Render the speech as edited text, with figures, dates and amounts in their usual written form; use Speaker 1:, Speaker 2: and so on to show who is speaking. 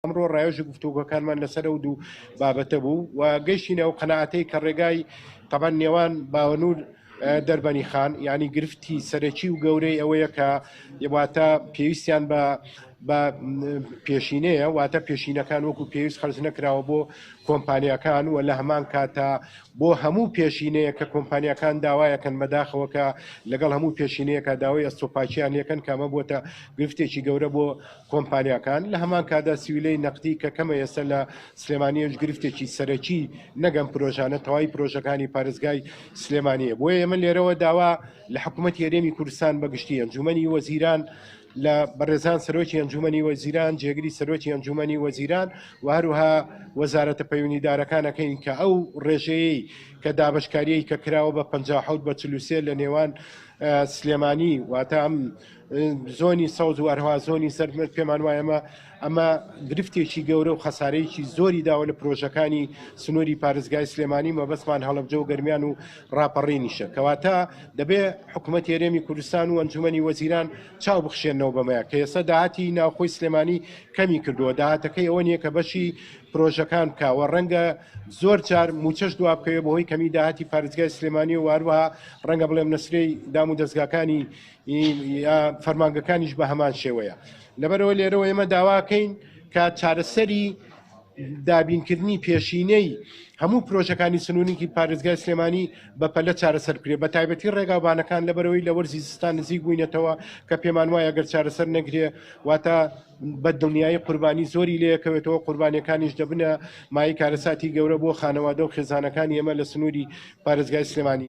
Speaker 1: ئەمڕۆ ڕاوێژ و گفتوگۆکانمان لەسەر ئەو دوو بابەتە بوو و گەیشتینە ئەو قەناعەتەی کە ڕێگای تەبەن نێوان باوەنور دەربەنی خان یعنی گرفتی سەرەکی و گەورەی ئەوەیە کە واتە پێویستیان بە بە پێشینەیە واتە پێشینەکان وەکو پێویست خەرج نەکراوە بۆ کۆمپانیاکان و لە هەمان کاتا بۆ هەموو پێشینەیە کە کۆمپانیاکان داوایەکەن بەداخەوە کە لەگەڵ هەموو پێشینەیەکە داوای ئەستۆپاکیان لەکەن کامە بۆتە گرفتێکی گەورە بۆ کۆمپانیاکان، لە هەمان کاتدا سیولەی نەقدی کە کەمە ئێستا لە سلێمانیش گرفتێکی سەرەکی نەک ئەم پرۆژانە تەواوی پرۆژەکانی پارێزگای سلێمانیە. بۆیە ئێمە لێرەوە داوا لە حکوومەتی هەرێمی کوردستان بە گشتی ئەنجومەنی وەزیران لە بەڕێزان سەرۆکی ئەنجومەنی وەزیران جێگری سەرۆکی ئەنجومەنی وەزیران و هەروها وەزارەتە پەیوەندیدارەکانەکەین کە ئەو ڕێژەیەی کە دابەشکاریی کە کراوە بە 57 بە 43 لە نێوان سلێمانی واتە ئەم زۆنی سەوز و هەروەها زۆنی زەرد من پێمان وایە ئەمە ئەمە گرفتێکی گەورە و خەسارەیەکی زۆری داوە لە پرۆژەکانی سنووری پارێزگای سلێمانی مەبەستمان هەڵەبجە و گەرمیان و ڕاپەڕینیشە کەواتە دەبێ حکوومەت هەرێمی کوردستان و ئەنجومەنی وەزیران چاو بخشێنەوە بەمەیە کە ئێستا داهاتی ناوخۆی سلێمانی کەمی کردووە داهاتەکەی ئەوە نییە کە بەشی پرۆژەکان بکەوە ڕەنگە زۆر جار موچەش دوا بکەوێت بەهۆی کەمی داهاتی پارێزگای سلێمانی و هەروەها ڕەنگە بڵێم نەسرەی دام و دەزگاکانی فەرمانگەکانیش بە هەمان شێوەیە لەبەرەوە لێرەوە ئێمە داواکەین کە چارەسەری دابینکردنی پێشینەی هەموو پرۆژەکانی سنوورێکی پارێزگای سلێمانی بە پەلە چارەسەر بکرێت بە تایبەتی ڕێگاوبانەکان لەبەرەوەی لە وەرزی زستان نزیک بووینەتەوە کە پێمان وایە گەر چارەسەر نەگرێ واتە بە دڵنیایی قوربانی زۆری لەکەوێتەوە قوربانیەکانیش دەبنە مای کارەساتی گەورە بۆ خانەوادە و خێزانەکانی ئێمە لە سنووری پارێزگای سلێمانی.